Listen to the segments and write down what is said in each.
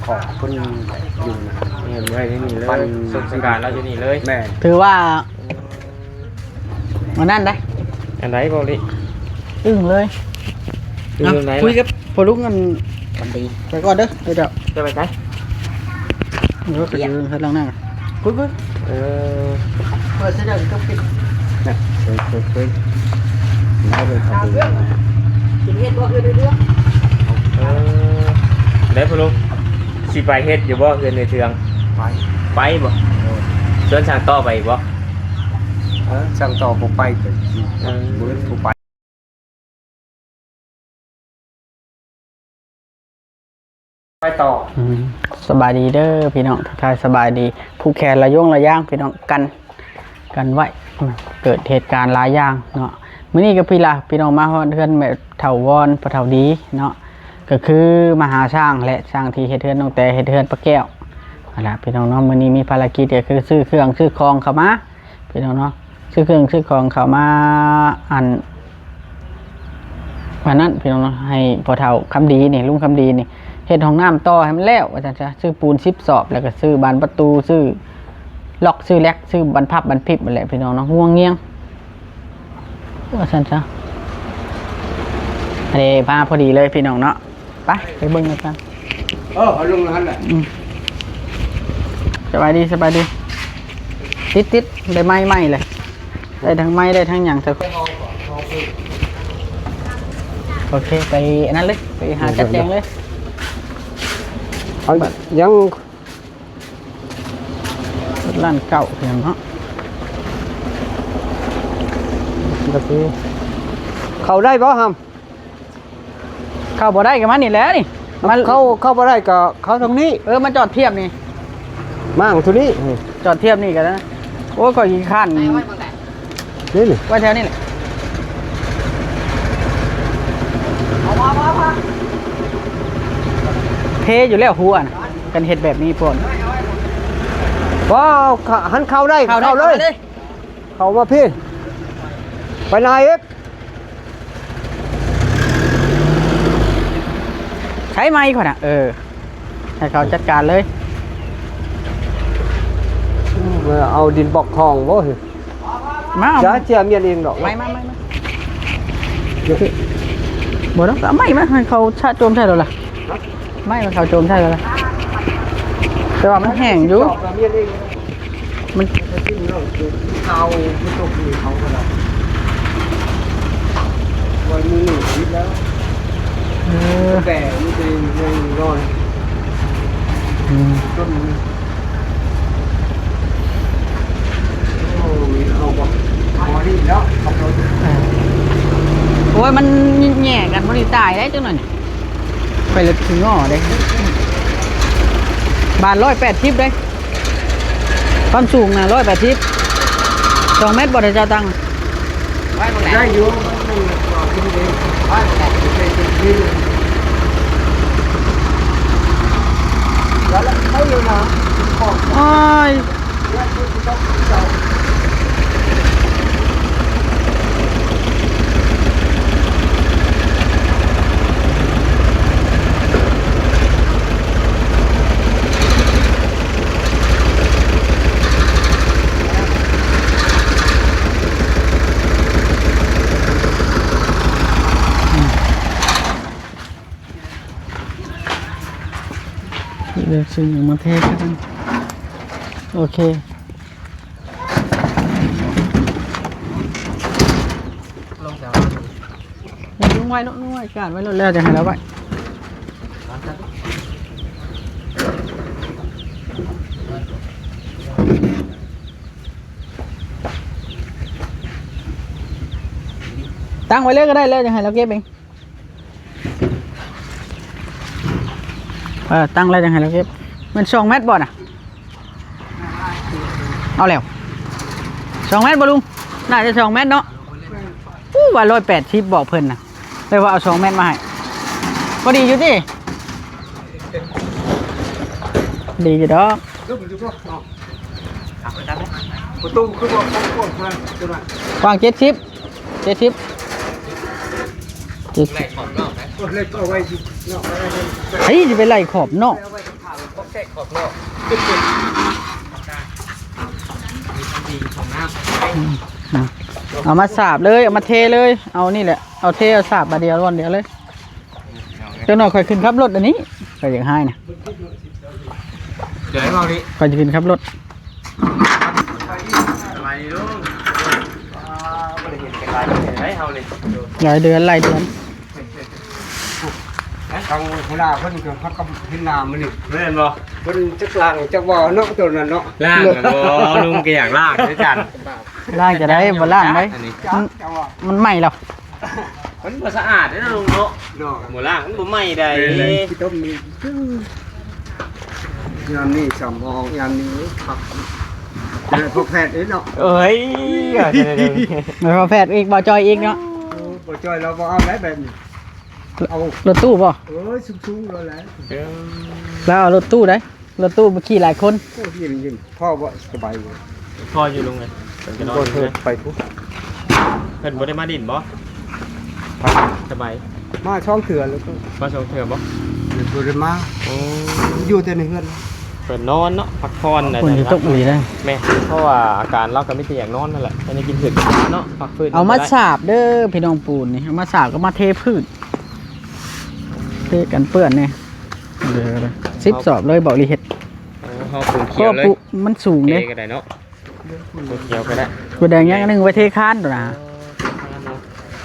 ຂອງເພິ່ນຢູ່ນະ ເຮັດໄວ້ທີ່ນີ້ເລີຍ ສົ່ງສະການລາວຢູ່ນີ້ເລີຍ. ແມ່ນ ຖືວ່າ ອືມ ອັນນັ້ນໄດ໋ ອັນໃດເວົ້າລິ ອຶ້ງເລີຍ. ອືມ ເອົ້າ ໃດ ຄຸຍກັບພໍ່ລຸງ ອັນ ສະຫວັດດີ ໄປກ່ອນເດີ ເດີ ເຈົ້າ ເຈົ້າໄປໃສ? ເອີ ໄປຢູ່ເຮືອນຫຼັງນັ້ນ ຄຸຍໆ. ເອີ ເປີດສະເດີກະປິດນະ ເຄີຍໆ ເຄີຍ ເອົາເລີຍ ເອົາເລື່ອງ ກິນເຮັດບໍ່ຄືໄດ້ເລື່ອງ. ເອີ ໄດ້ພໍ່ລຸງ ຊິໄປເຮັດຢູ່ບໍ່ເຮືອນໃນເທືອງ? ໄປ ໄປບໍ່? ເອີ ຊວນຊ່າງຕໍ່ໄປອີກບໍ່? ເອີ ຊ່າງຕໍ່ບໍ່ໄປກໍ ເອີ ບໍ່ເຫັນຜູ້ໄປ. ໄປຕໍ່ ອືມ ສະບາຍດີເດີພີ່ນ້ອງ ທັກທາຍສະບາຍດີ ຜູກແຂນລະຍົງລະຍາງພີ່ນ້ອງ ກັນ ກັນໄວ້ ອືມ ເກີດເຫດການຫຼາຍຢ່າງເນາະ. ມື້ນີ້ກໍພີ່ລະ ພີ່ນ້ອງມາຮອດເຮືອນແມ່ເຖົ້າວອນ ພໍ່ເຖົ້າດີເນາະ ກໍຄືມາຫາຊ່າງແຫຼະ ຊ່າງທີ່ເຮັດເຮືອນນ້ອງແຕ ເຮັດເຮືອນປ້າແກ້ວຫັ້ນລະພີ່ນ້ອງເນາະ. ມື້ນີ້ມີພາລະກິດກໍຄືຊື້ເຄື່ອງຊື້ຂອງເຂົ້າມາ ພີ່ນ້ອງເນາະ ຊື້ເຄື່ອງຊື້ຂອງເຂົ້າມາ ອັນ ອັນນັ້ນພີ່ນ້ອງເນາະ ໃຫ້ພໍ່ເຖົ້າຄຳດີນີ້ ລຸງຄຳດີນີ້ ເຮັດຫ້ອງນ້ຳຕໍ່ໃຫ້ມັນແລ້ວວ່າຊັ້ນຊະ. ຊື້ປູນສິບສອບ ແລ້ວກໍຊື້ບານປະຕູ ຊື້ລັອກ ຊື້ແລັກ ຊື້ບານພັບບານພິບຫັ້ນແຫຼະພີ່ນ້ອງເນາະ ງວງງຽງວ່າຊັ້ນຊະ. ອັນນີ້ມາພໍດີເລີຍພີ່ນ້ອງເນາະ. ໄປ ໄປເບິ່ງນຳກັນ. ເອີ ເອົາລົງຫັ້ນແຫຼະ. ອືມ ສະບາຍດີ ສະບາຍດີ. ຕິດໆ ໄດ້ໄມ້ໃໝ່ເລີຍ ໄດ້ທັງໄມ້ ໄດ້ທັງຫຍັງ. ໂອເຄ ໄປອັນນັ້ນເລີຍ ໄປຫາຈັດແຈງເລີຍ. ເອົາ ຍັງ ຮ້ານເກົ່າພຽງເນາະ ໂອເຄ. ເຂົ້າໄດ້ບໍ່ຫຳ? ເຂົ້າບໍ່ໄດ້ກໍມານີ້ແຫຼະນີ້ ມັນ ເຂົ້າ ເຂົ້າບໍ່ໄດ້ກໍເຂົ້າທາງນີ້. ເອີ ມາຈອດທຽບນີ້ ມາທາງນີ້ ຈອດທຽບນີ້ກໍໄດ້. ໂອ້ຍ ຂ້ອຍຂີ້ຄ້ານ ນີ້ ນີ້ ໄວ້ແຖວນີ້ແຫຼະ. ເພຢູ່ແລ້ວຫົວນະ ກັນເຮັດແບບນີ້ໂພດ. ວ້າວ ຫັນເຂົ້າໄດ້ ເຂົ້າໄດ້ ເຂົ້າເລີຍ ເຂົ້າມາພີ້ ໄປນາເອກ. ໃຊ້ໄມ້ຂ້ອຍນະ ເອີ ໃຫ້ເຂົາຈັດການເລີຍ. ເອົາດິນບລັອກຫ້ອງບໍ່? ມາ ຢ່າເຈຍມຽນເອງດອກ. ໄມ້ ມາ ມາ ມາ. ບໍ່ດອກ ເອົາໄມ້ມາໃຫ້ເຂົາຊະໂຈມໃສ່ໂລດລະ. ໄມ້ມັນເຂົ້າໂຈມໃສ່ແລ້ວລະ ແຕ່ວ່າມັນແຫ້ງຢູ່ ມັນ ເອີ ແຕ່ມັນເປັນນອນ ອືມ ຕົ້ນ ໂອ້ຍ ເອົາບໍ່ ພໍດີແລ້ວ ເອີ ໂອ້ຍ ມັນແຍ່ກັນ ພໍດີຕາຍໄດ້ຈັກໜ້ອຍ ໄປເລິກຊິງໍ້ເດ້ ບາດຮ້ອຍແປດສິບເດ້ ຄວາມສູງນະຮ້ອຍແປດສິບ ສອງແມັດບໍ່ ຖ້າເຈົ້າຕັ້ງ ໄດ້ຢູ່ ໂອ້ຍ. ເລືອກຊື້ຫຍັງມາເທກັນ ໂອເຄ ລົງແຖວ ລຸງໄວ້ເນາະ ລຸງໄວ້ ການໄວ້ໂລດ ແລ້ວຈັ່ງໃຫ້ລາວໄວ້ ຕັ້ງໄວ້ເລີຍກໍໄດ້ ແລ້ວຈັ່ງໃຫ້ລາວເກັບເອງ. ເອີ ຕັ້ງແລ້ວຈັ່ງໃຫ້ລາວເກັບ ແມ່ນສອງແມັດບໍ່ນະ ເອົາແລ້ວ ສອງແມັດບໍ່ລຸງ ໜ້າຈະສອງແມັດເນາະ ອູ້ ວ່າຮ້ອຍແປດສິບບອກເພິ່ນນະ ເລີຍວ່າເອົາສອງແມັດມາໃຫ້ ພໍດີຢູ່ຕິ ດີຢູ່ດອກ ປະຕູຄືວ່າກວ້າງ ກວ້າງເຈັດສິບ ເຈັດສິບ ເຈັດສິບ ເອີ ເລີຍກໍໄວ້ຢູ່ນອກ ໃຜຊິໄປໄລ່ຂອບນອກ ແຄະຂອບນອກ ມີທັງດີຂອງນ້ຳ ອືມ ເອົາມາສາບເລີຍ ເອົາມາເທເລີຍ ເອົານີ້ແຫຼະ ເອົາເທເອົາສາບບາດດຽວບ່ອນດຽວເລີຍ. ເຈົ້າໜ້ອຍຂ້ອຍຂຶ້ນຂັບລົດອັນນີ້ ຂ້ອຍຢາກຫາຍນະ ເຈົ້າໃຫ້ເວົ້ານີ້ ຂ້ອຍຈະຂຶ້ນຂັບລົດ. ສະບາຍດີລຸງ ບໍ່ໄດ້ເຫັນກັນຫຼາຍເດືອນເດ້ເຮົານີ້ ຫຼາຍເດືອນ ຫຼາຍເດືອນ. ທາງຫົວໜ້າເພິ່ນກໍພັກກັບເຫັນໜ້າມື້ນີ້ ແມ່ນບໍ່? ເພິ່ນຈັກລ້າງຈັກບໍ່ເນາະ ໂຕນັ້ນເນາະ ລ້າງແລ້ວບໍ່? ລຸງກໍຢາກລ້າງຄືກັນ ລ້າງຈະໄດ້ບໍ່ລ້າງໄດ໋ ອັນນີ້ ມັນ ມັນໃໝ່ແລ້ວ ມັນບໍ່ສະອາດເດ້ເນາະລຸງເນາະ ບໍ່ລ້າງມັນບໍ່ໃໝ່ໃດ໋ ຂີ້ຕົມນີ້ ຍາມນີ້ສຳຮອງ ຍາມນີ້ຄັກ ແມ່ນພໍ່ແພດເດ້ເນາະ ເອີຍ ແມ່ນພໍ່ແພດອີກ ບ່າວຈ້ອຍອີກເນາະ ເອີ ບ່າວຈ້ອຍລາວບໍ່ເອົາໄດ໋ແບບນີ້ ເອົາລົດຕູ້ບໍ່? ເອີ ສູງໆ ລາວແຫຼະ ເອີ ລາວເອົາລົດຕູ້ໄດ໋ ລົດຕູ້ບໍ່ຂີ່ຫຼາຍຄົນ ໂອ້ ຍິ້ມໆ ພໍບໍ່ສະບາຍຢູ່ ພໍຢູ່ລຸງເອີຍ ເພິ່ນກໍນອນຢູ່ ໄປພຸ້ນ ເພິ່ນບໍ່ໄດ້ມາດິນບໍ່? ສະບາຍ ມາສອງເທື່ອແລ້ວ ມາສອງເທື່ອບໍ່? ບໍ່ໄດ້ມາ ໂອ້ ຢູ່ແຕ່ໃນເຮືອນ ເພິ່ນນອນເນາະ ພັກຜ່ອນ ຝົນຊິຕົກອີ່ຫຼີເດ້ ແມ່ນ ເພາະວ່າອາການລາວກໍມີແຕ່ຢາກນອນນັ້ນແຫຼະ ອັນນີ້ກິນຖືກເນາະ ພັກຟື້ນ ເອົາມາສາບເດີພີ່ນ້ອງ ປູນນີ້ ເອົາມາສາບກໍມາເທພື້ນ ເທກັນເປື້ອນແດ່ ເດີ ສິບສອບເລີຍ ເບົາຫຼີເຮັດ ເອີ ເຮົາປູນຂຽວເລີຍ ມັນສູງເດ້ ເທກໍໄດ້ເນາະ ປູນຂຽວກໍໄດ້ ປູນແດງຢ່າງໜຶ່ງໄວ້ເທຄານໂຕນະ ເອີ ເທຄານເນາະ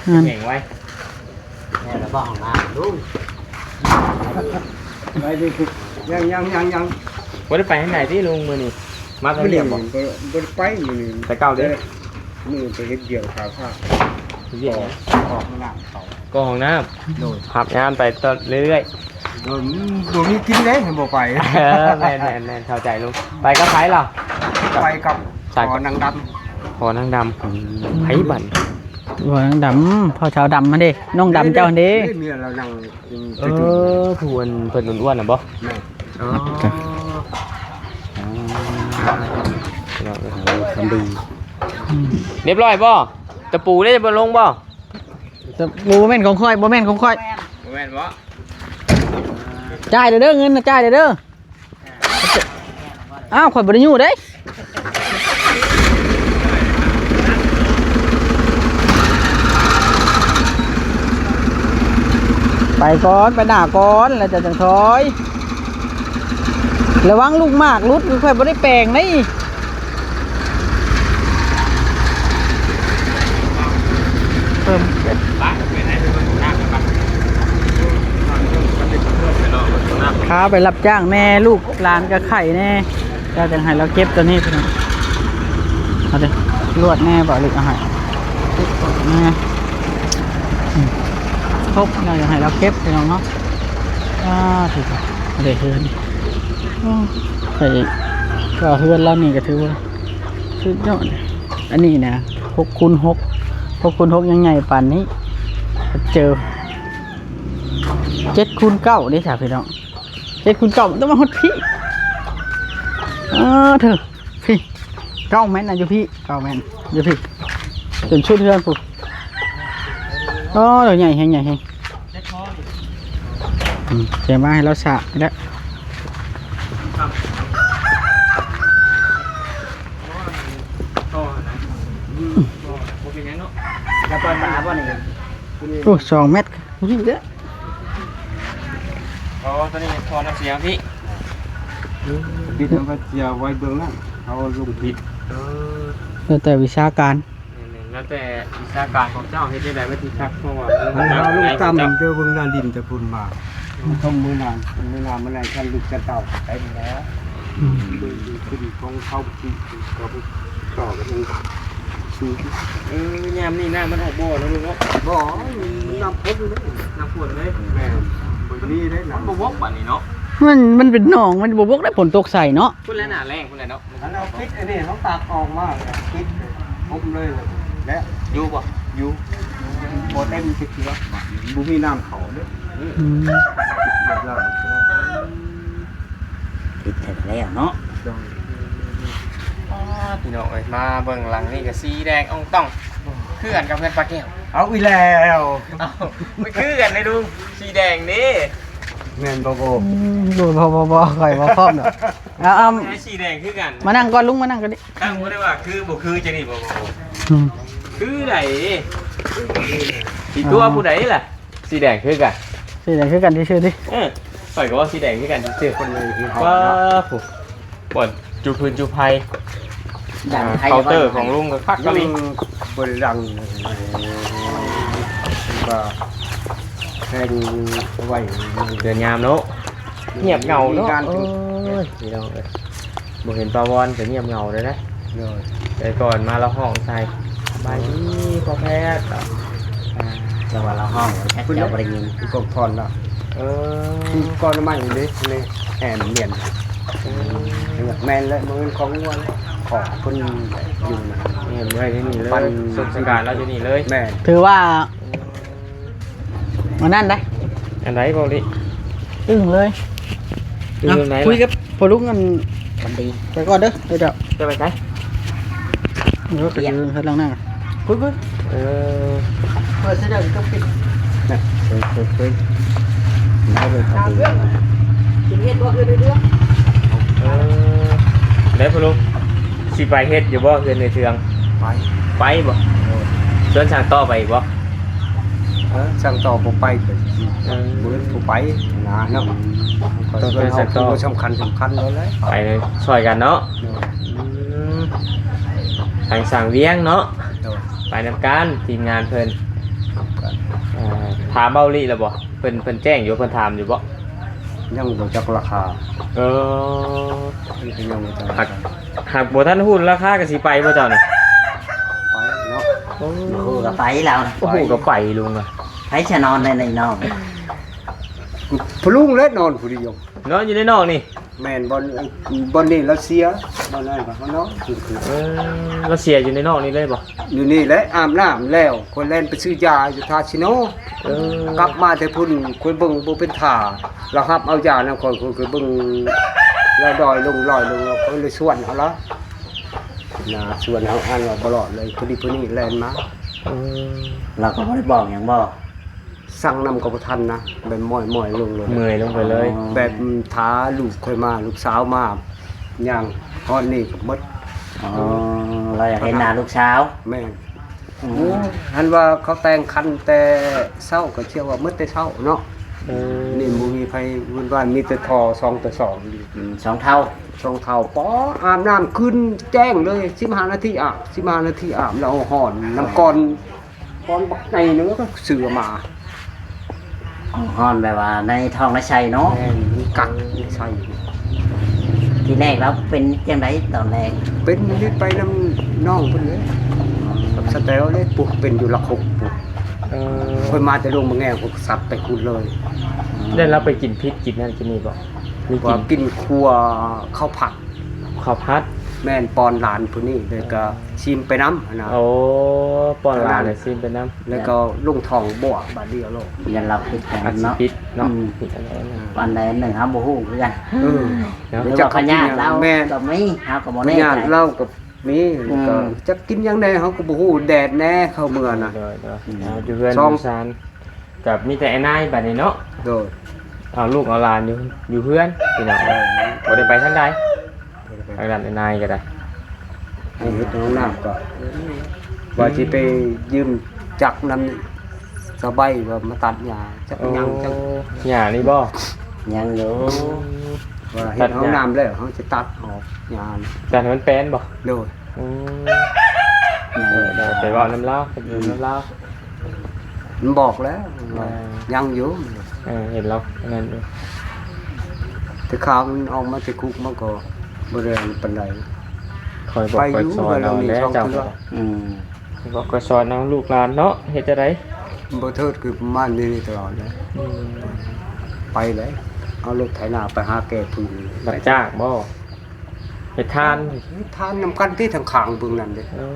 ແມ່ນ ແຂງໄວ້ ແລ້ວບໍ່ຫ້ອງນ້ຳລຸງ ໄປດິ ຍັງໆໆໆ ບໍ່ໄດ້ໄປທາງໃດຕິລຸງມື້ນີ້ ມາທາງລຽບບໍ່? ມື້ນີ້ບໍ່ ບໍ່ໄດ້ໄປມື້ນີ້ ແຕ່ເກົ່າເດ້ ມື້ໄປເຮັດວຽກຂາພາ ເຮັດວຽກຫຍັງ? ກອກຫ້ອງນ້ຳເຂົາ ກອກຫ້ອງນ້ຳ ໂດຍ ຮັບງານໄປຕໍ່ເລື້ອຍໆ ໂດຍ ບໍ່ມີກິນເດ້ ບໍ່ໄປ ເອີ ແມ່ນໆໆ ເຂົ້າໃຈລຸງ ໄປກັບໃຜລະ? ໄປກັບພໍ່ນາງດຳ ພໍ່ນາງດຳ ອືມ ໃຜບັດ ພໍ່ນາງດຳ ພໍ່ຊາວດຳຫັ້ນເດ້ ນ້ອງດຳເຈົ້າຫັ້ນເດ້ ເດ້ ເມຍລາວນັ່ງ ອືມ ເອີ ຜູ້ອັນເພິ່ນອ້ວນໆນະບໍ່? ແມ່ນ ອໍ ສຳດີ ອືມ ຮຽບຮ້ອຍບໍ່? ຕະປູເດ້ ບໍ່ລົງບໍ່? ຕະປູບໍ່ແມ່ນຂອງຂ້ອຍ ບໍ່ແມ່ນຂອງຂ້ອຍ ບໍ່ແມ່ນບໍ່? ຈ່າຍເດີ ເງິນນະ ຈ່າຍເດີ. ອ້າວ ຂ້ອຍບໍ່ໄດ້ຍູ້ເດ້ ໄປກ່ອນ ໄປໜ້າກ່ອນ ແລ້ວເຈົ້າຈັ່ງຖອຍ ລະວັງລູກໝາກຫຼຸດ ຂ້ອຍບໍ່ໄດ້ແປງໃດ໋. ເພີ່ມ ຂາໄປຮັບຈ້າງແດ່ ລູກຫຼານກໍໄຂ້ແດ່ ແລ້ວຈັ່ງໃຫ້ລາວເກັບຕົວນີ້ພີ່ນ້ອງ ເອົາເດີ ລວດແດ່ ບໍ່ເອົາເຫຼັກເອົາໃຫ້ ແນ່ ອືມ ຄົບແລ້ວຈັ່ງໃຫ້ລາວເກັບພີ່ນ້ອງເນາະ ອາ ຖືກ ເອົາເດີ ເຮືອນ ໂອ້ ໄປ ກໍເຮືອນລາວນີ້ກໍຖືວ່າ ສຸດຍອດ ອັນນີ້ນະ ຫົກຄູນຫົກ ຫົກຄູນຫົກ ຍັງໃຫຍ່ປານນີ້ ເຈີ ເຈັດຄູນເກົ້າເດ້ຊະພີ່ນ້ອງ ເຈັດຄູນເກົ້າ ມັນຕ້ອງມາຮອດພີ້ ເອີ ເທີ ພີ້ ເກົ້າແມ່ນນະ ຢູ່ພີ້ ເກົ້າແມ່ນ ຢູ່ພີ້ ຈົນສຸດເຮືອນພຸ້ນ ໂອ້ ໃຫຍ່ແຮງ ໃຫຍ່ແຮງ. ອືມ ເກັບມາໃຫ້ລາວສະແລ້ວ ໂອ້ ສອງແມັດ ນີ້ເດ້ ອໍ ຕົວນີ້ທໍ່ນ້ຳເສຍພີ້ ບິດເອົາໄວ້ເສຍໄວ້ເບື້ອງນັ້ນ ເຮົາລົງຜິດ ເອີ ແລ້ວແຕ່ວິຊາການ. ແມ່ນໆ ແລ້ວແຕ່ວິຊາການຂອງເຈົ້າເຮັດຈັ່ງໃດມັນຊິຄັກ ເພາະວ່າ ອັນເຮົາລົງຕ່ຳເດີ ເບິ່ງໜ້າດິນແຕ່ພຸ້ນມາ ມັນຕ້ອງມື້ໜ້າ ມື້ໜ້າມາແລງຄັນລູກຈະເຕົ້າໄປແລ້ວ ອືມ ເບິ່ງດີຂຶ້ນຂອງເຂົາທີ່ເຂົາໄປຕໍ່ກັນ ເອີ ຍາມນີ້ນ້ຳມັນອອກບໍ່ເນາະ ລຸງເນາະ ບໍ່ ນ້ຳຝົນເດ້ ນ້ຳຝົນເດ້ ແມ່ນ ບໍ່ມີເດ້ ມັນບໍ່ບົກບາດນີ້ເນາະ ມັນ ມັນເປັນໜອງ ມັນບໍ່ບົກໄດ້ ຝົນຕົກໃສ່ເນາະ ພຸ້ນແຫຼະ ໜ້າແລ້ງພຸ້ນແຫຼະເນາະ. ອັນເຮົາປິດອັນນີ້ ເຮົາຕາກອອກມາ ປິດ ປຸບເລີຍ ແລ້ວ ຢູ່ບໍ່? ຢູ່ ບໍ່ເຕັມຈັກເທື່ອ ບໍ່ມີນ້ຳເຂົ້າເດ້ ອືມ ປິດແທ້ແລ້ວເນາະ ໂດຍ ອ້າ ພີ່ນ້ອງເອີຍ ມາເບິ່ງຫຼັງນີ້ກໍສີແດງອ່ອງຕ່ອງ ຄືກັນກັບເຮືອນປ້າແກ້ວ ເອົາອີກແລ້ວ ເອົ້າ ມັນຄືກັນເດ້ລຸງ ສີແດງເດ້. ແມ່ນບໍ່ໂກ? ອືມ ບໍ່ ບໍ່ ບໍ່ ຂ້ອຍບໍ່ພ້ອມດອກ. ເອົາ ເອົາ ໄອ້ສີແດງຄືກັນ ມານັ່ງກ່ອນ ລຸງ ມານັ່ງກ່ອນນີ້. ຕັ້ງບໍ່ໄດ້ວ່າຄືບໍ່ຄືຈັ່ງນີ້ບໍ່? ບໍ່ ອືມ ຄືໃດ? ຊິຕົວະຜູ້ໃດລະ? ສີແດງຄືກັນ ສີແດງຄືກັນຊື່ໆຕິ. ເອີ ຂ້ອຍກໍວ່າສີແດງຄືກັນຊື່ໆ. ຄົນໜຶ່ງຄືເຮົາ ວ້າ ເນາະ ຜູ້ ບ່ອນຈູພື້ນຈູໄພ ດັງໄພ ເຄົາເຕີຂອງລຸງກໍຄັກກະລີ ເບິ່ງດັງ ວ່າແພງໄວ້ ເດືອນຍາມເນາະ. ງຽບເຫງົາເນາະ. ໂອ້ຍ ພີ່ນ້ອງເອີຍ ບໍ່ເຫັນປາວອນກໍງຽບເຫງົາເລີຍນະ. ໂດຍ ແຕ່ກ່ອນມາລາວຮ້ອງໃສ່ ສະບາຍດີພໍ່ແພດ. ອ່າ ແຕ່ວ່າລາວຮ້ອງແລ້ວຈັກເຈົ້າບໍ່ໄດ້ຍິນ ຄືກົກພອນເນາະ. ເອີ ຄືກ່ອນໃໝ່ເດ້ ໃນແອມມຽນ. ເອີ ແມ່ນແຫຼະ ບໍ່ແມ່ນຂອງງົວ ຂອງເພິ່ນຢູ່ນະ. ແມ່ນ ໄວ້ທີ່ນີ້ເລີຍ ສົບສະການລາວຢູ່ນີ້ເລີຍ. ແມ່ນ ຖືວ່າ ອັນນັ້ນໄດ໋. ອັນໃດເວົ້າລິ? ອຶ້ງເລີຍ. ອຶ້ງໃດລະ? ຄຸຍກັບພໍ່ລຸງອັນ ວັນດີ ໄປກ່ອນເດີ ເດີເຈົ້າ. ຈະໄປໃສ? ເອີ ໄປຢືນເຮັດຫຼັງໜ້າ. ຄຸຍ ຄຸຍ. ເອີ ເປີດໃສ່ເດີກໍປິດ. ນະ ເຄີຍ ເຄີຍ ເຄີຍ ໄດ້ເລີຍ. ກິນເຮັດບໍ່ຄືເດືອ? ເອີ ໄດ້ພໍ່ລຸງ ຊິໄປເຮັດຢູ່ບໍ່ເຮືອນໃນເທືອງ? ໄປ ໄປບໍ່? ເອີ ເຊີນຊ່າງຕໍ່ໄປອີກບໍ່? ເອີ ຊ່າງຕໍ່ບໍ່ໄປກໍຊິ ເອີ ບໍ່ເຫັນຜູ້ໄປນະເນາະ. ຕ້ອງເຊີນຊ່າງຕໍ່ ສຳຄັນ ສຳຄັນແລ້ວແຫຼະ ໄປຊ່ອຍກັນເນາະ. ໂດຍ ອືມ ທາງຊ່າງວຽງເນາະ. ໂດຍ ໄປນຳກັນທີມງານເພິ່ນ. ນຳກັນ ອ່າ ຖາມເບົາລີແລ້ວບໍ່? ເພິ່ນ ເພິ່ນແຈ້ງຢູ່ ເພິ່ນຖາມຢູ່ບໍ່? ຍັງບໍ່ຈັກລາຄາ. ເອີ ເພິ່ນກໍຍັງບໍ່ຈັກລາຄາ. ຫາກ ຫາກບໍ່ທັນຮູ້ລາຄາກໍຊິໄປບໍ່ເຈົ້ານະ? ໄປເນາະ. ໂອ້ ບໍ່ຮູ້ກໍໄປແລ້ວ. ບໍ່ຮູ້ກໍໄປລຸງອະ. ໃຜຈະນອນໃນນີ້ນ້ອງ? ພໍ່ລຸງແຫຼະນອນຜູ້ດຽວ. ນອນຢູ່ໃນນອກນີ້? ແມ່ນ ບ່ອນ ບ່ອນນີ້ລາວເສຍ ບ່ອນນັ້ນກໍເຮົານອນ. ເອີ ລາວເສຍຢູ່ໃນນອກນີ້ເລີຍບໍ່? ຢູ່ນີ້ແຫຼະ ອາບນ້ຳແລ້ວ ຂ້ອຍແລ່ນໄປຊື້ຢາຢູ່ທ່າຊິໂນ. ເອີ ກັບມາແຕ່ພຸ້ນ ຂ້ອຍເບິ່ງບໍ່ເປັນທ່າ ລາວຮັບເອົາຢານຳຂ້ອຍ ຂ້ອຍ ຂ້ອຍເບິ່ງລາວດອຍລົງ ລອຍລົງ ຂ້ອຍເລີຍຊວນເອົາລະນະ ຊວນເອົາ ອ່ານວ່າບໍ່ລອດເລີຍ ຜູ້ນີ້ຜູ້ນີ້ແລ່ນມາ. ເອີ ລາວກໍບໍ່ໄດ້ບອກຫຍັງບໍ່? ສັ່ງນຳກໍບໍ່ທັນນະ ແບບໝ້ອຍໆລົງເລີຍ ເມື່ອຍລົງໄປເລີຍ. ແບບຖ້າລູກຂ້ອຍມາ ລູກສາວມາ ຍ່າງຮອດນີ້ກໍໝົດ. ອໍ ລາວຢາກເຫັນໜ້າລູກສາວ. ແມ່ນ. ໂອ້ ຫັ້ນວ່າເຂົາແຕ່ງຂັນແຕ່ເຊົ້າ ກໍເຊື່ອວ່າໝົດແຕ່ເຊົ້າເນາະ. ເອີ ນີ້ບໍ່ມີໃຜວຸ້ນວາຍ ມີແຕ່ທໍ່ສອງຕໍ່ສອງຢູ່. ອືມ ສອງເທົ່າ ສອງເທົ່າ. ປໍ ອາບນ້ຳຂຶ້ນແຈ້ງເລີຍ ສິບຫ້ານາທີອາບ ສິບຫ້ານາທີອາບ ແລ້ວຮ້ອນ ນ້ຳກ່ອນ ກ້ອນບັກໃຫຍ່ໜຶ່ງ ເສືອມາ. ຮ້ອນແບບວ່າໃນທ້ອງໃນໄສ້ເນາະ. ແມ່ນ ມັນກັກໃນໄສ້. ທີແລກລາວເປັນຈັ່ງໃດຕອນແລກ? ເປັນນີ້ໄປນຳນ້ອງເພິ່ນເດ້ ກັບສະແຕວເດ້ ປຸກເປັນຢູ່ຫຼັກຫົກປຸກ. ເອີ ຂ້ອຍມາແຕ່ດວງມະແງວ ຂ້ອຍກໍສັດໄປພຸ້ນເລີຍ. ແລ້ວລາວໄປກິນຜິດ ກິນນັ້ນກິນນີ້ບໍ່? ມີກິນ ວ່າກິນຂົ້ວເຂົ້າຜັດ. ເຂົ້າຜັດ. ແມ່ນ ປ້ອນຫຼານຜູ້ນີ້ ແລ້ວກໍຊີມໄປນຳຫັ້ນນະ. ໂອ້ ປ້ອນຫຼານແລ້ວຊີມໄປນຳ ແລ້ວກໍລົງທ້ອງບົວບາດດຽວໂລດ. ຢ້ານລາວຜິດຫຍັງເນາະ. ອາດຊິຜິດເນາະ. ອືມ ຜິດອັນໃດອັນໜຶ່ງ ອັນໃດອັນໜຶ່ງເຮົາບໍ່ຮູ້ຄືກັນ. ເອີ ເນາະ ຈັກຂະຍາດລາວ. ແມ່ນ ກໍມີ ເຮົາກໍບໍ່ແນ່ໃຈ. ຂະຍາດລາວກໍມີ. ອືມ ກໍຈັກກິນຫຍັງແດ່ ເຮົາກໍບໍ່ຮູ້. ແດດແດ່ ເຂົ້າເມືອນະ. ໂດຍໆ. ອືມ ຢູ່ເຮືອນຢູ່ຊານ ກໍມີແຕ່ອ້າຍນາຍບາດນີ້ເນາະ. ໂດຍ. ເອົາລູກເອົາຫຼານຢູ່ ຢູ່ເຮືອນພີ່ນ້ອງ. ໂດຍ. ບໍ່ໄດ້ໄປທາງໃດ ບໍ່ໄດ້ໄປ ທາງດ້ານອ້າຍນາຍກໍໄດ້. ເຮັດຫ້ອງນ້ຳກໍ ວ່າຊິໄປຢືມຈັກນຳສະໃບວ່າມາຕັດຫຍ້າ ຈັກຫຍັງຈັກ. ໂອ້ ຫຍ້ານີ້ບໍ່? ຍັງຢູ່. ອືມ ວ່າເຮັດຫ້ອງນ້ຳແລ້ວ ເຮົາຊິຕັດອອກຫຍ້າ. ຕັດໃຫ້ມັນແປນບໍ່? ໂດຍ. ອືມ ເອີ ໄປເວົ້ານຳລາວ ໄປຢູ່ນຳລາວ. ມັນບອກແລ້ວວ່າ ເອີ ຍັງຢູ່. ເອີ ເຫັນລາວອັນນັ້ນຢູ່ ແຕ່ຂ່າວມັນອອກມາແຕ່ຄຸກ ມັນກໍບໍ່ໄດ້ອັນປານໃດ. ຂ້ອຍບອກ ໄປຢູ່ ຂ້ອຍສອນເອົາແລ້ວເຈົ້າ. ອືມ ບອກ ຂ້ອຍສອນເອົາລູກຫຼານເນາະ ເຮັດຈັ່ງໃດ? ບໍ່ເທີດ ຄືປະມານນີ້ຕະຫຼອດເລີຍ. ອືມ ໄປເລີຍ ເອົາລົດໄຖນາໄປຫາແກ່ພື້ນ. ຮັບຈ້າງບໍ່? ເຮັດທານ ເຮັດທານນຳກັນຕິ ທາງຂ້າງເບື້ອງນັ້ນເດ້. ເອີ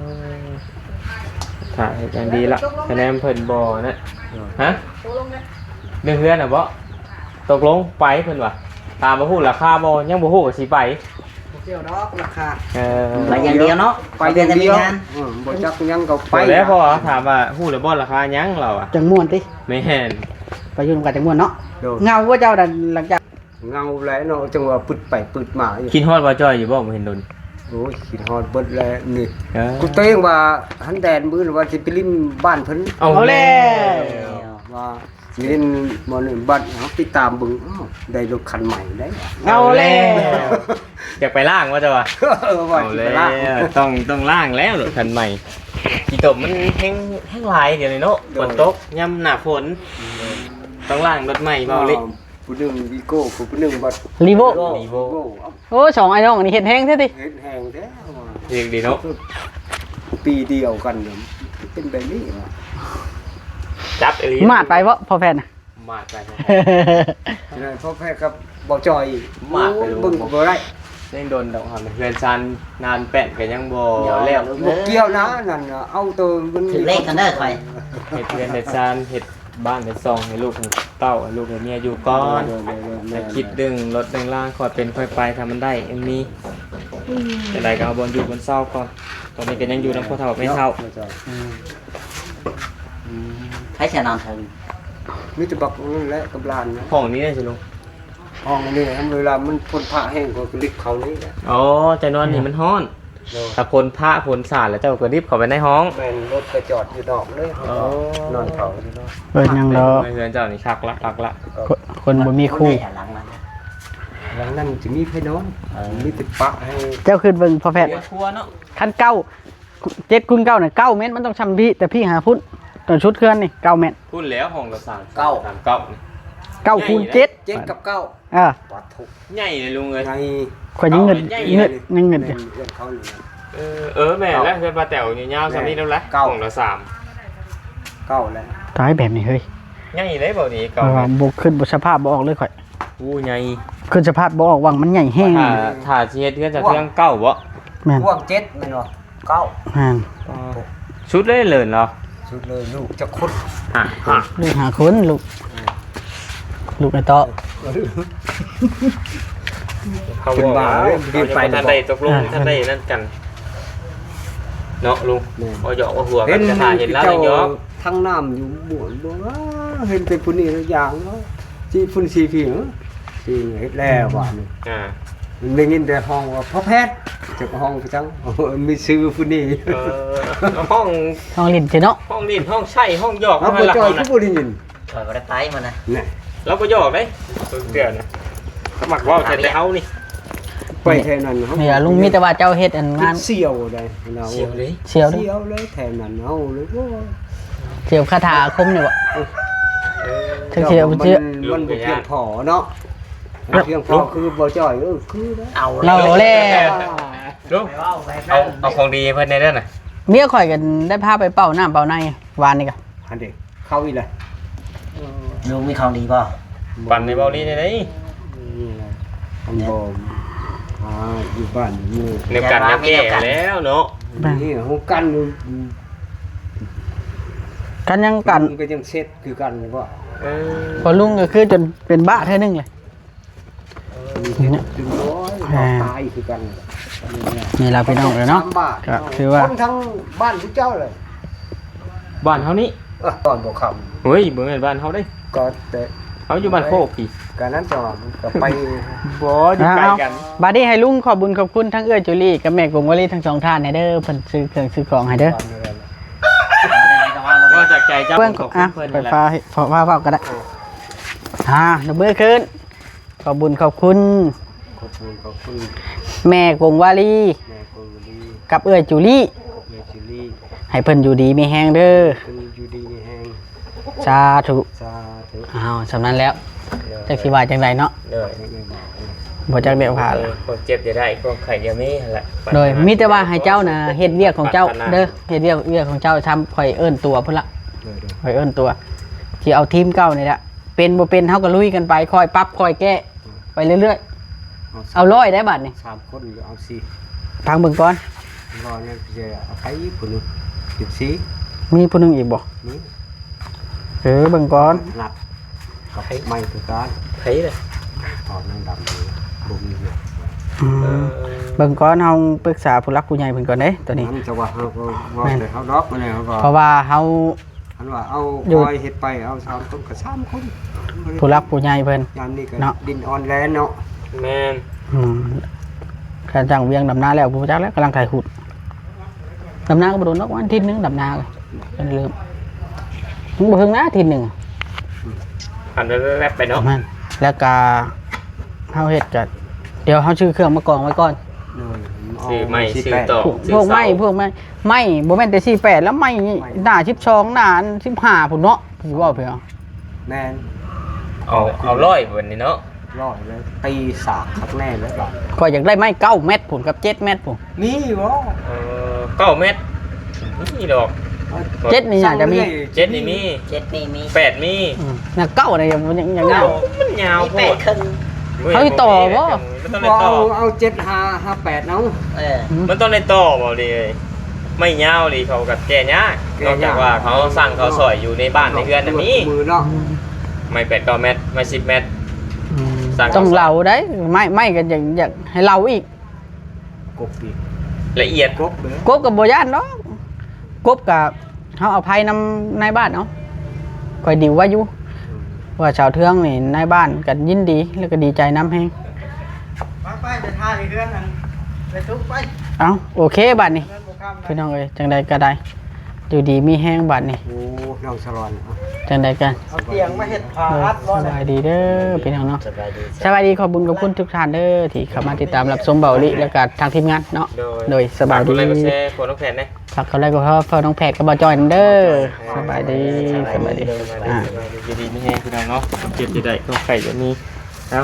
ຖ້າເຮັດຢ່າງດີລະ ຄະແນນເພິ່ນບໍ່ນະ. ເອີ ຮະ? ເລື່ອງເຮືອນນະບໍ່? ຕົກລົງໄປເພິ່ນວ່າ ຖ້າບໍ່ຮູ້ລາຄາບໍ່ ຍັງບໍ່ຮູ້ກໍຊິໄປ. ບໍ່ກ່ຽວດອກລາຄາ. ເອີ ໄປຢ່າງດຽວເນາະ ໄປຢ່າງດຽວ. ເອີ ບໍ່ຈັກຫຍັງກໍໄປ. ບໍ່ແລ້ວ ເພາະວ່າຖາມວ່າຮູ້ແລ້ວບໍ່ລາຄາຫຍັງ ລາວວ່າ ຈັ່ງມ່ວນຕິ. ແມ່ນ. ໄປຢູ່ນຳກັນຈັ່ງມ່ວນເນາະ. ໂດຍ ເຫງົາບໍ່ເຈົ້ານັ້ນ ຫຼັງຈາກ ເຫງົາແຫຼະເນາະ ຈັ່ງວ່າປຶດໄປປຶດມາຢູ່. ຄິດຮອດບ່າວຈ້ອຍຢູ່ບໍ່? ບໍ່ເຫັນດົນ. ໂອ້ຍ ຄິດຮອດເບິດແລ້ວນີ້. ເອີ ກູໂຕເອງວ່າ ຫັນແດນ ມື້ວ່າຊິໄປຫຼິ້ນບ້ານເພິ່ນ. ເອົາແລ້ວ ວ່າຊິຫຼິ້ນໝໍນີ້ ບັດເຮົາຕິດຕາມເບິ່ງ ອ້າວ ໄດ້ລົດຄັນໃໝ່ໄດ໋. ເອົາແລ້ວ ຢາກໄປລ້າງວ່າເຈົ້າວ່າ. ເອີ ວ່າຊິໄປລ້າງ. ເອົາແລ້ວ ຕ້ອງ ຕ້ອງລ້າງແລ້ວລົດຄັນໃໝ່. ຂີ້ຕົມມັນແຮງ ແຮງຫຼາຍດຽວນີ້ເນາະ. ໂດຍ ຝົນຕົກຍາມໜ້າຝົນ ຕ້ອງລ້າງລົດໃໝ່ເບົາລິ. ຜູ້ໜຶ່ງວີໂກ້ ຜູ້ໜຶ່ງບັດ ລີໂວ ລີໂວ. ໂອ້ ສອງອ້າຍນ້ອງນີ້ເຮັດແຮງແທ້ຕິ. ເຮັດແຮງແທ້ວ່າ ເຮັດດີເນາະ ປີດຽວກັນເນາະ ເປັນແບບນີ້ວ່າ. ຈັບອີ່ຫຼີ. ມາດໄປບໍ່ພໍ່ແພດນະ? ມາດໄປ. ຈັ່ງໃດພໍ່ແພດກັບບ່າວຈ້ອຍ ມາດໄປ. ໂອ້ຍ ເບິ່ງກໍບໍ່ໄດ້ ຍັງດົນດອກ. ເຮືອນຊານນານແປ້ນກໍຍັງບໍ່ແລ້ວ. ບໍ່ກ່ຽວນະ ນັ້ນນະ ເອົາໂຕມັນຖືກເລກກັນເດີຂ້ອຍ. ເຮັດເຮືອນເຮັດຊານ ເຮັດ ບ້ານເຮັດຊ່ອງໃຫ້ລູກໃຫ້ເຕົ້າ ໃຫ້ລູກໃຫ້ເມຍຢູ່ກ່ອນ. ໂດຍ ໂດຍ ໂດຍ ໂດຍ. ແລ້ວຄິດເລື່ອງລົດເລື່ອງລາງ ຄ່ອຍເປັນຄ່ອຍໄປ ຖ້າມັນໄດ້ ມັນມີ ຈັ່ງໃດກໍເອົາບ່ອນຢູ່ບ່ອນເຊົາກ່ອນ. ຕອນນີ້ກໍຍັງຢູ່ນຳພໍ່ເຖົ້າແມ່ເຖົ້າ. ອືມ ອືມ ໃຜຊິນອນເທິງ? ມີແຕ່ບັກນັ້ນແຫຼະກັບຫຼານນະ. ຫ້ອງນີ້ໄດ້ຊິລຸງ? ຫ້ອງນີ້ ເວລາມັນຝົນຟ້າແຮງ ຂ້ອຍກໍລິບເຂົ້ານີ້ແຫຼະ. ອໍ ເຈົ້ານອນນີ້ມັນຮ້ອນ. ໂດຍ ຖ້າຝົນຟ້າຝົນສາດແລ້ວເຈົ້າກໍລິບເຂົ້າໄປໃນຫ້ອງ. ແມ່ນ ລົດກໍຈອດຢູ່ນອກເລີຍ. ອໍ ນອນເຝົ້າຢູ່ນອກ. ເອີ ຍັງດອກ. ເຮືອນເຈົ້ານີ້ຄັກລະ ຄັກລະ. ຄົນ ຄົນບໍ່ມີຄູ່. ຫຼັງນັ້ນ ຫຼັງນັ້ນຈະມີໃຜນອນ? ເອີ ມີແຕ່ປະໃຫ້. ເຈົ້າຄິດເບິ່ງພໍ່ແພດ ຄົວເນາະ. ຄັນເກົ້າ ເຈັດຄູນເກົ້ານະ ເກົ້າແມັດ ມັນຕ້ອງຊ່ຳພີ້ ແຕ່ພີ້ຫາພຸ້ນ ຕອນສຸດເຮືອນນີ້ ເກົ້າແມັດ. ພຸ້ນແລ້ວ ຫ້ອງລະສາມ ເກົ້າ ສາມເກົ້ານີ້ ເກົ້າຄູນເຈັດ ເຈັດກັບເກົ້າ. ເອີ ປາດໂທ້ ໃຫຍ່ເລີຍລຸງເອີຍ. ໃຫຍ່ ຂ້ອຍຍັງງຶດ ເກົ້າໃຫຍ່ ງຶດ ຍັງງຶດຢູ່. ແມ່ນເຮືອນເຂົາຢູ່. ເອີ ເອີ ແມ່ນແຫຼະ ເຮືອນປ້າແຕວນີ້ຍາວສ່ຳນີ້ແລ້ວແຫຼະ. ເກົ້າ ຫ້ອງລະສາມ ເກົ້າແລ້ວ. ຕາຍ ແບບນີ້ເຮີ້ຍ ໃຫຍ່ເດ້ບໍ່ນີ້. ເກົ້າ ເອີ ແມ່ນ ບໍ່ ຄິດບໍ່ ສະພາບບໍ່ອອກເລີຍຂ້ອຍ. ໂອ້ ໃຫຍ່ ຄິດສະພາບບໍ່ອອກ ຫວ່າງມັນໃຫຍ່ແຮງ. ຖ້າ ຖ້າຊິເຮັດເຮືອນຈາກເທື່ອງເກົ້າບໍ່? ແມ່ນ ຫວ່າງເຈັດແມ່ນບໍ່? ເກົ້າ ແມ່ນ. ອ່າ ສຸດເລີຍເລີນເນາະ. ສຸດເລີຍ. ລູກຈັກຄົນ? ຫ້າ ຫ້າ ລູກຫ້າຄົນ. ລູກ ລູກໄອ້ເຕາະ ເຂົາເວົ້າ ເຂົາຍັງບໍ່ທັນໄດ້ຕົກລົງ ອ່າ ບໍ່ທັນໄດ້ນັ້ນກັນເນາະລຸງ. ແມ່ນ ເວົ້າຫຍອກເວົ້າຫົວກັນ ເຫັນ ແຕ່ຖ້າເຫັນລາວນີ້ຫຍອກ ທັງນ້ຳຢູ່ໝວນບໍ່ວ່າ ເຫັນແຕ່ຜູ້ນີ້ລະຢ່າງເນາະ. ຈີ່ພຸ້ນ ຊີພີ ເອີ ເຮັດແລ້ວບາດນີ້. ອ່າ ໄດ້ຍິນແຕ່ຮ້ອງວ່າ ພໍ່ແພດ ຈັກຮ້ອງໄປຈັ່ງ ມີຊື່ຜູ້ນີ້. ເອີ ຮ້ອງ ຮ້ອງຫຼິ້ນຕິເນາະ ຮ້ອງຫຼິ້ນ ຮ້ອງໃຊ້ ຮ້ອງຫຍອກ. ເຮົາບໍ່ຈ່ອຍຄືບໍ່ໄດ້ຍິນ. ຂ້ອຍບໍ່ໄດ້ໄປມື້ນະ. ແນ່ ລາວບໍ່ຫຍອກເດ້ ເທື່ອນະ ມັກເວົ້າແຕ່ເຮົານີ້. ໄປແຖວນັ້ນເຮົາ ນີ້ລະລຸງ ມີແຕ່ວ່າເຈົ້າເຮັດອັນງານ ສຽວໄດ໋ ສຽວເລີຍ ສຽວເລີຍ ສຽວເລີຍແຖວນັ້ນເຮົາເລີຍ. ໂອ້ຍ ສຽວຄາຖາອາຄົມນີ້ບໍ່? ເອີ ເອີ ຈັກສຽວ ມັນ ມັນບໍ່ພຽງພໍເນາະ. ພຽງພໍຄືບໍ່ຈ່ອຍ. ເອີ ຄື ເອົາແລ້ວ ເອົາແລ້ວ. ລຸງ ເອົາ ເອົາຂອງດີໃຫ້ເພິ່ນແດ່ເດີນະ. ເມຍຂ້ອຍກໍໄດ້ພາໄປເປົ່ານ້ຳເປົ່າໃນວານນີ້ກະ ອັນເດ ເຂົ້າອີກແລ້ວ. ເອີ ລຸງມີຂອງດີບໍ່? ປັ່ນໃຫ້ເບົາລີແດ່ໃດ໋. ນີ້ແຫຼະ ມັນບໍ່ ຫາຢູ່ບ້ານຢູ່ເມືອງ ແນວກັນແນວແກ້ແລ້ວເນາະ. ນີ້ຮູ້ກັນ ກັນຫຍັງກັນ ມັນກໍຍັງເຊັດຄືກັນບໍ່? ເອີ ພໍ່ລຸງກໍຄືຈົນເປັນບ້າເທື່ອໜຶ່ງເລີຍ. ເອີ ເຮັດຈົນ ໂອ້ຍ ຕາຍຄືກັນ. ນີ້ລະພີ່ນ້ອງເອີຍເນາະ ກໍຄືວ່າຄົນທາງບ້ານພວກເຈົ້າເລີຍ. ບ້ານເຮົານີ້ ເອີ ຕອນບໍ່ຄ່ຳ. ເຮີ້ຍ ບໍ່ແມ່ນບ້ານເຮົາເດ້ ກໍແຕ່ເຮົາຢູ່ບ້ານໂຄກພີ້. ກະນັ້ນເຈົ້າວ່າມັນກໍໄປ ບໍ່ ຢູ່ໄກກັນ. ບາດນີ້ໃຫ້ລຸງຂອບບຸນຂອບຄຸນທັງເອື້ອຍຈູລີກັບແມ່ກົງວາລີທັງສອງທ່ານແດ່ເດີ ເພິ່ນຊື້ເຄື່ອງຊື້ຂອງໃຫ້ເດີ. ເວົ້າຈາກໃຈເຈົ້າ ເບິ່ງ ຂອບຄຸນເພິ່ນ ອ່ະ ໄຟຟ້າ ເວົ້າກໍໄດ້. ອ່າ ຍົກມືຂຶ້ນ. ຂອບບຸນຂອບຄຸນ ຂອບບຸນຂອບຄຸນ ແມ່ກົງວາລີ ແມ່ກົງວາລີ ກັບເອື້ອຍຈູລີ ກັບເອື້ອຍຈູລີ ໃຫ້ເພິ່ນຢູ່ດີມີແຮງເດີ ເພິ່ນຢູ່ດີມີແຮງ. ສາທຸ ສາທຸ. ອ້າວ ສ່ຳນັ້ນແລ້ວ ໂດຍ ຈັກຊິວ່າຈັ່ງໃດເນາະ ໂດຍ ບໍ່ຈັກແນວວ່າ. ເອີ ຄວາມເຈັບຢ່າໄດ້ ຄວາມໄຂ້ຢ່າມີຫັ້ນແຫຼະ. ໂດຍ ມີແຕ່ວ່າໃຫ້ເຈົ້ານະເຮັດວຽກຂອງເຈົ້າເດີ ເຮັດວຽກ ວຽກຂອງເຈົ້າ ຊຳຂ້ອຍເອີ້ນຕົວພຸ້ນລະ. ໂດຍ ໂດຍ ຂ້ອຍເອີ້ນຕົວ ຊິເອົາທີມເກົ່ານີ້ແຫຼະ ເປັນບໍ່ເປັນເຮົາກໍລຸຍກັນໄປ ຄ່ອຍປັບຄ່ອຍແກ້ ໄປເລື້ອຍໆ. ເອົາ ເອົາຮ້ອຍໄດ້ບາດນີ້ ສາມຄົນ ຫຼືເອົາສີ່ ຟັງເບິ່ງກ່ອນ. ບໍ່ ຍັງຊິເອົາໃຜຜູ້ໜຶ່ງ ເປັນສີ່ ມີຜູ້ໜຶ່ງອີກບໍ່? ມີ ເອີ ເບິ່ງກ່ອນ ນັດກັບໄມ້ຄືກັນ. ໃຜລະ? ເອົານາງດຳ ບໍ່ມີວຽກ. ອືມ ເອີ ເບິ່ງກ່ອນ ເຮົາປຶກສາຜູ້ຫຼັກຜູ້ໃຫຍ່ເພິ່ນກ່ອນເດ້ ຕອນນີ້ ນັ້ນຈະວ່າເຮົາກໍເວົ້າ ແມ່ນ ແຕ່ເຮົາດອກ ມື້ນີ້ເຮົາກໍ ເພາະວ່າເຮົາ ຄັນວ່າເອົາ ຢູ່ ຄອຍເຮັດໄປ ເອົາສາມຄົນກໍສາມຄົນ ຜູ້ຫຼັກຜູ້ໃຫຍ່ເພິ່ນ ຍາມນີ້ກໍ ເນາະ ດິນອ່ອນແລເນາະ. ແມ່ນ ອືມ ຄັນຈ້າງວຽງດຳນາແລ້ວ ບໍ່ຈັກແລ້ວ ກຳລັງໄຖຂຸດ. ດຳນາກໍບໍ່ດົນດອກ ປະມານອາທິດໜຶ່ງ ດຳນາກໍເລີ່ມ ມັນບໍ່ເຖິງນະ ອາທິດໜຶ່ງ ຜ່ານແວບໆໄປເນາະ. ແມ່ນ ແລ້ວກໍເຮົາເຮັດກໍ ດຽວເຮົາຊື້ເຄື່ອງມາກອງໄວ້ກ່ອນ. ໂດຍ ຊື້ໄມ້ ຊື້ຕອກ ພວກ ຊື້ເສົາ ພວກໄມ້ ພວກໄມ້ ໄມ້ບໍ່ແມ່ນແຕ່ສີ່ແປດແລ້ວ ໄມ້ ໄມ້ ໜ້າສິບສອງ ໜ້າອັນສິບຫ້າພຸ້ນເນາະ ຊິເວົ້າໄປເອົາ. ແມ່ນ ເອົາ ເອົາຮ້ອຍບັດນີ້ເນາະ ຮ້ອຍເລີຍ ຕີສາກຄັກແນ່ເລີຍບາດ. ຂ້ອຍຢາກໄດ້ໄມ້ເກົ້າແມັດພຸ້ນກັບເຈັດແມັດພຸ້ນ. ມີບໍ່? ເອີ ເກົ້າແມັດ ມີດອກ. ເຈັດນີ້ໜ້າຈະມີ ເຈັດນີ້ມີ ເຈັດນີ້ມີ ແປດມີ. ອືມ ນະ ເກົ້ານີ້ຍັງ ຍັງ ຍັງຍາວ ມັນຍາວໂພດ ມີແປດເຄິ່ງ. ເຮົາຊິຕໍ່ບໍ່? ມັນຕ້ອງໄດ້ຕໍ່ ບໍ່ ເອົາ ເອົາເຈັດຫ້າ ຫ້າແປດເອົາ. ເອີ ມັນຕ້ອງໄດ້ຕໍ່ບໍ່ເດ? ໄມ້ຍາວນີ້ເຂົາກໍແກ່ຍາກ ແກ່ຍາກ ນອກຈາກວ່າເຂົາສັ່ງເຂົາສອຍຢູ່ໃນບ້ານໃນເຮືອນນະມີ ເນາະ ມື້ເນາະ. ອືມ ໄມ້ແປດເກົ້າແມັດ ໄມ້ສິບແມັດ. ອືມ ສັ່ງເຂົາ ຕ້ອງເລົາໄດ໋ ໄມ້ ໄມ້ກໍຢາກ ຢາກໃຫ້ເລົາອີກ ກົບອີກ ລະອຽດ ກົບເດີ ກົບກໍບໍ່ຢ້ານດອກ. ກົບກໍເຮົາເອົາໄພນຳນາຍບ້ານເອົາ ຂ້ອຍດີລໄວ້ຢູ່. ອືມ ວ່າຊາວເທືອງນີ້ນາຍບ້ານກໍຍິນດີ ແລ້ວກໍດີໃຈນຳແຮງ. ໄປໆ ໄປຖ່າຍເຮືອນນັ້ນ ໄປທຸກໄປ. ເອົ້າ ໂອເຄ ບາດນີ້ ເຮືອນບໍ່ຄຳ ພີ່ນ້ອງເອີຍ ຈັ່ງໃດກໍໄດ້ ຢູ່ດີມີແຮງບາດນີ້. ໂອ້ ນ້ອງສະຫຼອນ ຈັ່ງໃດກໍ ເອົາຕຽງມາເຮັດຜ້າອັດບໍ່ ສະບາຍດີເດີພີ່ນ້ອງເນາະ. ສະບາຍດີ ສະບາຍດີ ຂອບບຸນຂອບຄຸນທຸກທ່ານເດີ ທີ່ເຂົ້າມາຕິດຕາມຮັບຊົມເບົາອີຫຼີ ແລ້ວກໍທາງທີມງານເນາະ. ໂດຍ ໂດຍ ສະບາຍດີ ຝາກກົດໄລກົດແຊ ພວກນ້ອງແພດແດ່ ຝາກກົດໄລກົດແຊ ພວກນ້ອງແພດກັບບ່າວຈ້ອຍນຳເດີ. ບ່າວຈ້ອຍ ສະບາຍດີ ສະບາຍດີ ສະບາຍດີ ອ່າ ຢູ່ດີມີແຮງພີ່ນ້ອງເນາະ ເຈັບຈະໄດ້ ໂລກໄຂ້ຢ່າມີເນາະ.